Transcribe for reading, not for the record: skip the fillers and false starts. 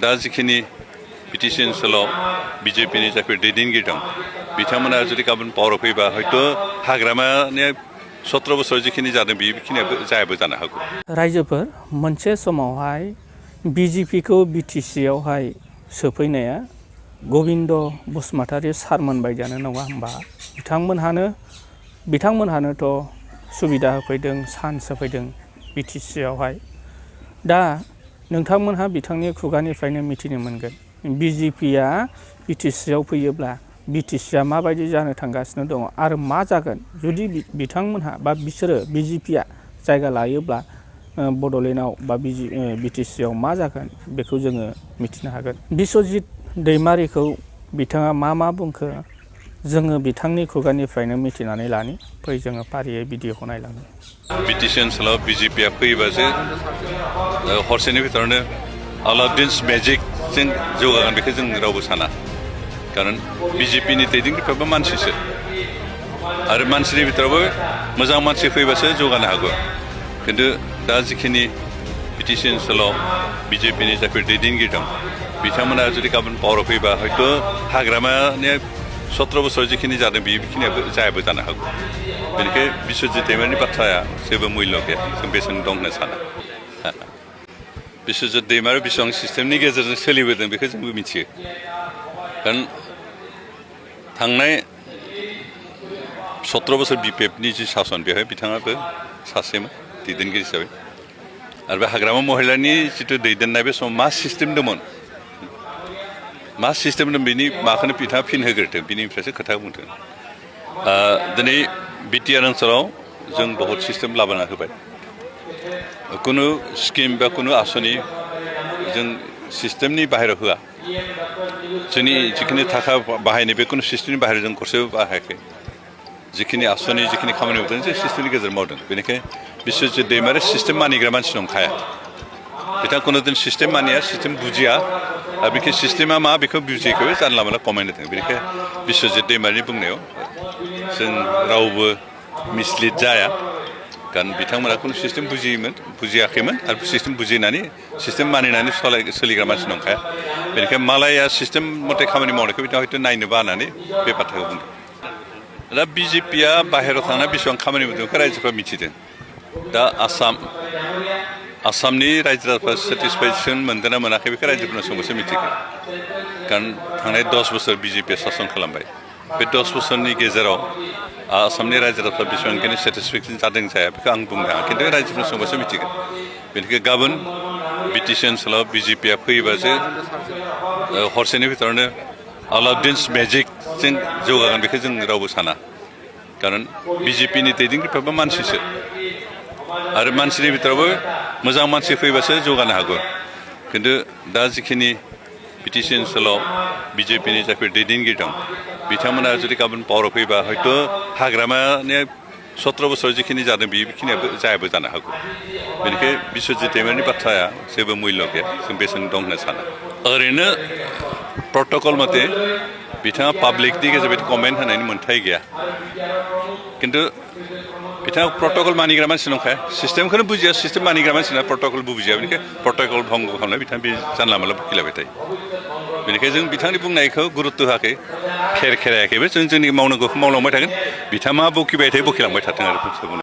दा जिखिनि बिटिसि ओनसोलाव बिजेपिनि जायफोर दैदेनगिरि दं बिथांमोना जुदि गाबोन पावाराव फैबा हयथ' हाग्रामानि 17 बोसोर जिखिनि जादों बेखिनियाबो जायाबो जानो हागौ। रायजोफोर मोनसे समावहाय बिजेपिखौ बिटिसियावहाय सोफैनाया गबिन्द बसुमतारी सारमोन बायदियानो नङा होमबा? बिथांमोनहानोथ' सुबिदा होफैदों, चान्स होफैदों बिटिसियावहाय। दा नोंथांमोनहा बिथांनि खुगानिफ्रायनो मिथिनो मोनगोन बिजेपिया बिटिसियाव फैयोब्ला बिटिसिया माबायदि जानो थांगासिनो दङ आरो मा जागोन जुदि बिथांमोनहा बा बिसोरो बिजेपिया जायगा लायोब्ला बड'लेण्डआव बा बिटिसियाव मा जागोन बेखौ जोङो मिथिनो हागोन। बिस्वजित दैमारिखौ बिथाङा मा बुंखो जोङो बिथांनि खुगानिफ्रायनो मिथिनानै लानि। फै जोङो फारियै भिडिअखौ नायलांनि। बिटिसि ओनसोलाव बिजेपिया फैयोबासो हरसेनि भितरावनो अलाउद्दिन्स मेजिकजों जौगागोन बेखौ जों रावबो साना। खारन बिजेपिनि दैदेनगिरिफ्राबो मानसिसो आरो मानसिनि भितरावबो मोजां मानसि फैबासो जौगानो हागौ। खिन्थु दा जिखिनि बिटिसि ओनसोलाव बिजेपिनि जायफोर दैदेनगिरि दं बिथांमोना जुदि गाबोन पावाराव फैबा हयथ' हाग्रामानि 17 बोसोर जिखिनि जादों बेखिनियाबो जायाबो जानो हागौ। बेनिखायनो बिस्वजित दैमारिनि बाथ्राया जेबो मुल्य गैया, जों बेसेन दं होनना साना। बिस्वजित दैमारि बेसेबां सिस्टेमनि गेजेरजों सोलिबोदों बेखौ जोंबो मिथियो। खारन थांनाय 17 बोसोर बिपिएफनि जि सासन बेवहाय बिथाङाबो सासेमोन दैदेनगिरि हिसाबै। आरो बे हाग्रामा महिलानि जिथु दैदेननाय बे समाव मा सिस्टेम दंमोन बेनि माखौनो बिथाङा फिन होग्रोदों बिनिफ्रायसो खोथा बुंदों। दिनै बिटिआर ओनसोलाव जों बहुत सिस्टेम लाबोना होबाय। कुनु स्किम बा कुनु आसनि जों सिस्टेमनि बाहेरायाव होआ। जोंनि जिखिनि थाखा बाहायनाय बे कुनु सिस्टेमनि बाहेरायाव जों गरसेबो बाहायाखै। जिखिनि आसनि जिखिनि खामानि मावदों जों सिस्टेमनि गेजेरजों मावदों। बेनिखायनो बिस्वजित दैमारि सिस्टेम मानिग्रा मानसि नंखाया। बिथाङा कुनुदिन सिस्टेम मानिया, सिस्टेम बुजिया आरो बेखि सिस्टेमा मा बेखौ बुजियैखौबो जानला मोनला कमेन्ट होदों। बेनिखायनो बिस्वजित दैमारिनि बुंनायाव जों रावबो मिसलिड जाया। कारण बिथांमोना कुनु सिस्टेम बुजियाखैमोन आरो सिस्टेम बुजिनानै सिस्टेम मानिनानै सोलिग्रा मानसि नंखाया। बेनिखायनो मालाया सिस्टेम मथे खामानि मावनायखौ बिथाङा हयथ' नायनो बानानै बे बाथ्राखौ बुंदों। दा बिजेपिया बाहेरायाव थांना बेसेबां खामानि मावदों बेखौ रायजोफ्रा मिथिदों। दा आसामनि रायजो राजाफ्रा सेटिसफेक्सन मोनदों ना मोनाखै बेखौ रायजोफोरनि समावसो मिथिगोन। कारण थांनाय 10 बोसोर बिजेपिया सासन खालामबाय। बे 10 बोसोरनि गेजेराव आसामनि रायजो राजाफ्रा बेसेबांखिनि सेटिसफेक्सन जादों जाया बेखौ आं बुंनो हाया। खिन्थु रायजोफोरनि समावसो मिथिगोन। बेनिखायनो गाबोन बिटिसि ओनसोलाव बिजेपिया फैयोबासो हरसेनि भितरावनो अलाउद्दिन्स मेजिकजों जौगागोन बेखौ जों रावबो साना। कारण बिजेपिनि दैदेनगिरिफ्राबो मानसिसो आरो मानसिनि भितरावबो मोजां मानसि फैबासो जौगानो हागौ। खिन्थु दा जिखिनि बिटिसि ओनसोलाव बिजेपिनि जायफोर दैदेनगिरि दं बिथांमोना जुदि गाबोन पावाराव फैबा हयथ' हाग्रामानि 17 बोसोर जिखिनि जादों बेखिनियाबो जायाबो जानो हागौ। बेनिखायनो बिस्वजित दैमारिनि बाथ्राया जेबो मुल्य गैया, जों बेसेन दं होनना साना। ओरैनो प्रट'कल मथे बिथाङा पाब्लिकनि गेजेराव कमेन्ट होनायनि मोन्थाय गैया। खिन्थु बिथाङा प्रट'कल मानिग्रा मानसि नंखाया। सिस्टेमखौनो बुजिया, सिस्टेम मानिग्रा मानसिना प्रट'कलबो बुजिया। बेनिखायनो प्रट'कल भंग खालामनाय बिथाङा बे जानला मोनला बखिलायबाय थायो। बेनिखायनो जों बिथांनि बुंनायखौ गुरुत्त' होआखै, खेरायाखैबो। जों जोंनि मावनांगौखौ मावलांबाय थागोन। बिथाङा मा बखिबाय थायो बखिलांबाय थाथों आरो।